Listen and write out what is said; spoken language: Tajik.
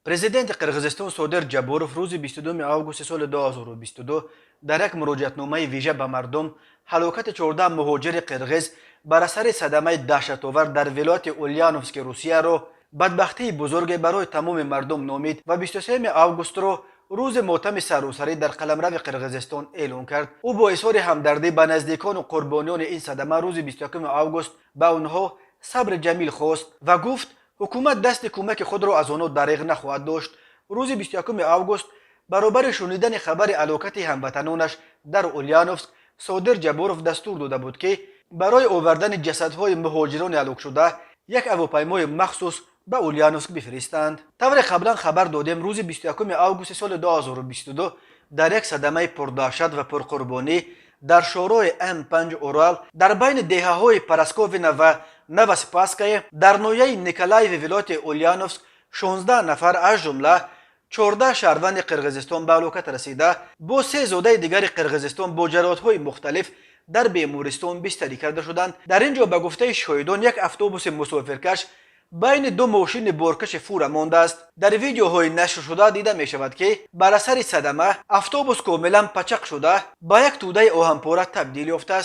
Президенти Қирғизистон Содир Ҷабборов рӯзи 22 августи соли 2022 дар як муроҷиатномаи вижа ба мардум ҳалокати 14 муҳоҷири қирғиз бар асари садамаи даҳшатовар дар вилояти Ульяновски Русияро бадбахтии бузурге барои тамоми мардум номид ва 23 августро рӯзи мотами саросарӣ дар қаламрави Қирғизистон эълон кард. Ӯ бо изҳори ҳамдардӣ ба наздикону қурбониёни ин садама рӯзи 21 август ба онҳо сабри ҷамил хост ва гуфт, ҳукумат дасти кӯмаки худро аз онҳо дареғ нахоҳад дошт. Рӯзи 21 август баробари шунидани хабари ҳалокати ҳамватанонаш дар Ульяновск, Содир Ҷабборов дастур дода буд, ки барои овардани ҷасадҳои муҳоҷирони ҳалокшуда як ҳавопаймои махсус ба Ульяновск бифиристанд. Тавре қаблан хабар додем, рӯзи 21 августи соли 2022 дар як садамаи пурдаҳшат ва пурқурбонӣ дар шоҳроҳи М5 Урал дар байни деҳаҳои Парасковина ва Новоспасское дар ноҳияи Николаеви вилояти Ульяновск 16 нафар, аз ҷумла 14 шаҳрванди Қирғизистон ба ҳалокат расида, бо се зодаи дигари Қирғизистон бо ҷароҳатҳои мухталиф дар бемористон бистарӣ карда шуданд. Дар ин ҷо, ба гуфтаи шоҳидон, як автобуси мусофиркаш байни ду мошини боркаши фура мондааст. Дар видеоҳои нашршуда дида мешавад, ки бар асари садама автобус комилан пачақ шуда, ба як тӯдаи оҳанпора табдил ёфтааст.